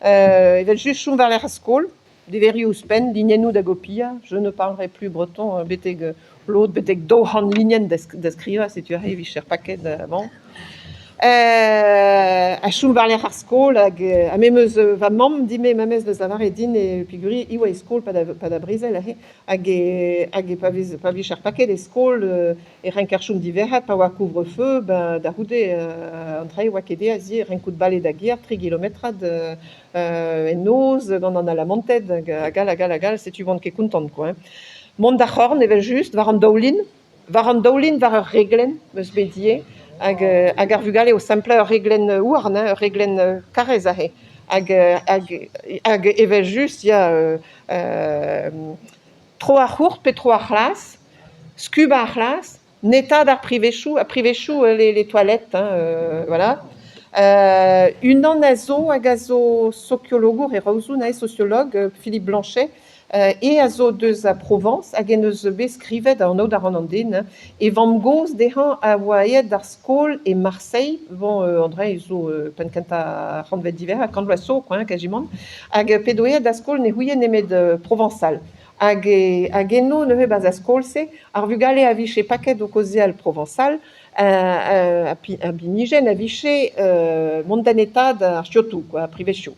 Evel-just chom war-lerc'h ar skol, deverioù ouzhpenn, linennoù da gopiañ, je ne parlerai plus breton betek lod betek 200 linenn da skrivañ, setu aze e vije paket bon. Ha chom war-lerc'h ar skol hag ha me 'm eus va mamm din-me memes 'deus lavaret din peogwir e oa e skol 'pad ar brezel aze hag hag pa vez pa vije ar paket e skol e renker chom diverret pa oa couvre-feu ben da c'houde an traoù 'oa ket aes ivez rankout bale da gêr tri gilometrad en noz gant an Alamanted hag all hag all hag all setu 'oan ket kontant quoi hein. Mont d'ar c'horn evel-just war an daoulin war an daoulin war ur reglenn 'm eus bet ivez hag hag ar vugale o semplañ ur reglenn houarn hein ur reglenn karrez aze hag hag hag evel-just ya tro ar c'hourt pe tro ar c'hlas skubañ ar c'hlas netaat ar privezioù, ar privezioù les toilettes hein voilà. Unan a zo hag a zo sokiologour e Roazhon eo sociologue Philippe Blanchet e a zo deus a Provañs hag en deus bet skrivet anaout a ran an den hein. E vamm-gozh dezhañ a oa aet d'ar skol e Marseille bon André zo penn-kentañ ar c'hantved diverrañ kant vloaz zo quoi hein quasiment hag p'edo aet da skol ne c'houie nemet provañsal. Hag hag eno neuze 'barzh ar skol-se ar vugale a vije paket o kaozeal provañsal ha binijenn a vije mont da netaat ar chiotoù quoi, ar privezioù.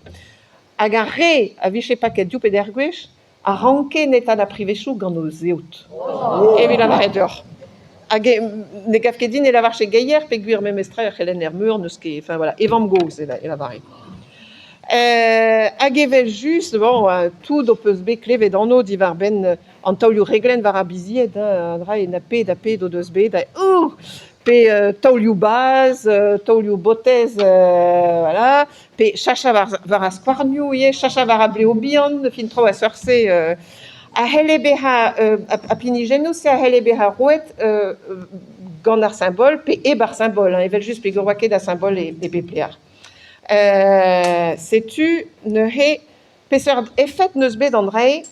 Hag ar re a vije paket div pe deir gwech a ranke netaat ar privezioù gant o zeod. Evit lavaret deoc'h. Hag ne gav ket din e lavarfe geier peogwir memestra ur c'helenner meur n'eus ket, enfin voilà, e vamm-gozh e lavare. Hag evel-just, bon, tout ho peus bet klevet anv diwar-benn an taolioù reglenn war ar bizied, hein, an dra eo na pet ha pet o deus bet, ouh pe taolioù bazh, taolioù botez, voilà, pe chachañ war ar skouarnioù ivez, chachañ war ar blev bihan, fin traoù a seurt-se a c'helle bezañ, ar pinijennoù-se a c'helle bezañ roet gant ar simbol pe hep ar simbol, hein, evel-just peogwir 'oa ket a simbol e pep lec'h. Setu neuze peseurt efed 'neus bet an dra-se.